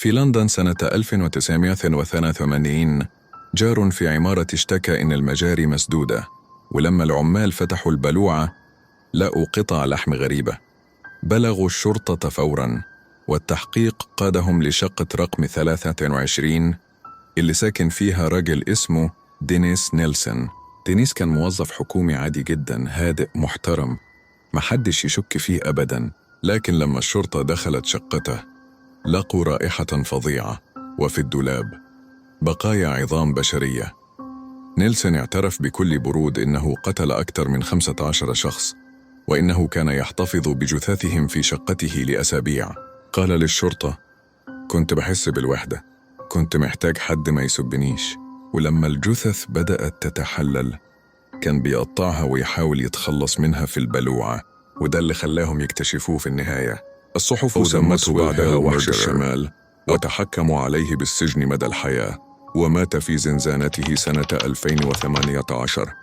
في لندن سنة 1983، جار في عمارة اشتكى إن المجاري مسدودة، ولما العمال فتحوا البلوعة لقوا قطع لحم غريبة. بلغوا الشرطة فوراً، والتحقيق قادهم لشقة رقم 23 اللي ساكن فيها راجل اسمه دينيس نيلسون. دينيس كان موظف حكومي عادي جدا، هادئ محترم، محدش يشك فيه أبدا. لكن لما الشرطة دخلت شقته لقوا رائحة فظيعة، وفي الدولاب بقايا عظام بشرية. نيلسون اعترف بكل برود إنه قتل أكثر من 15 شخص، وإنه كان يحتفظ بجثثهم في شقته لأسابيع. قال للشرطة: كنت بحس بالوحدة، كنت محتاج حد ما يسبنيش. ولما الجثث بدأت تتحلل كان بيقطعها ويحاول يتخلص منها في البلوعة، وده اللي خلاهم يكتشفوه في النهاية. الصحف سمته بعدها وحش الشمال، وتحكموا عليه بالسجن مدى الحياة، ومات في زنزانته سنة 2018.